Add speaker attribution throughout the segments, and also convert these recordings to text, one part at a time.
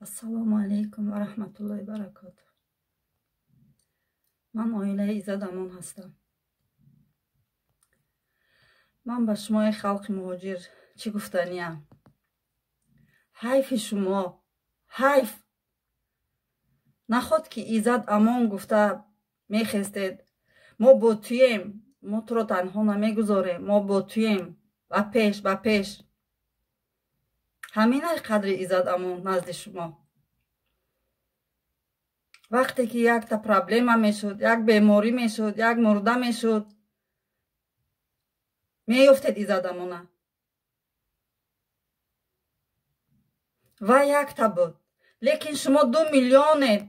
Speaker 1: Ассалому алайкум ва раҳматуллоҳи баракотуҳ. Ман оилаи Иззат Амон ҳастам. Ман ба шумои халқи муҳоҷир чӣ гуфтаниям? Ҳайфи шумо, ҳайф! Наход ки Иззат Амон гуфта мехестед. Мо бо туем, мо туро танҳо намегузорем, мо бо туем. Ба пеш, ба пеш. Ҳаминай қадри Иззат Амон назди шумо. Вақте ки якта проблема мешуд, як беморӣ мешуд, як мурда мешуд, меёфтед Иззат Амона. Вай якта буд. Лекин шумо 2 миллионед.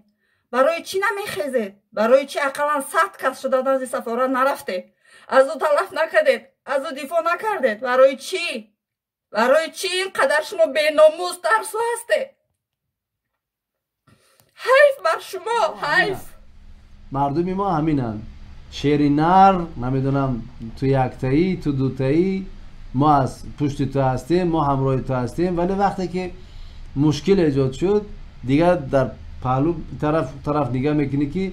Speaker 1: Барои чӣ намехезед? Барои чӣ ақаллан 100 кас шуда назди сафорат нарафтед? Аз ӯ талаф накардед, аз ӯ дифоъ накардед. Барои чӣ? Барои чӣ ин қадар шумо беномус тарсу ҳастед? Ҳайф бар шумо, ҳайф!
Speaker 2: Мардуми мо ҳаминанд. Шери нар, намедонам, ту яктаӣ, ту дутаӣ, мо аз пушти ту ҳастем, мо ҳамроҳи ту ҳастем. Вале вақте ки мушкил эҷод шуд, дигар дар паҳлу тараф нигоҳ мекунӣ ки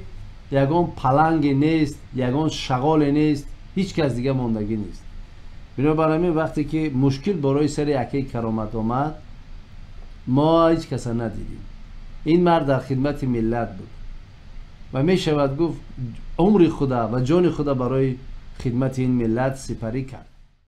Speaker 2: ягон паланге нест, ягон шағоле нест, ҳеҷ кас дига мондагӣ нест. Бинобар ҳамин вақте ки мушкил барои сари акаи Каромат омад, мо ҳеҷ каса надидем. Ин мард дар хидмати миллат буд ва мешавад гуфт умри худа ва ҷони худа барои хидмати ин миллат сипарӣ кард.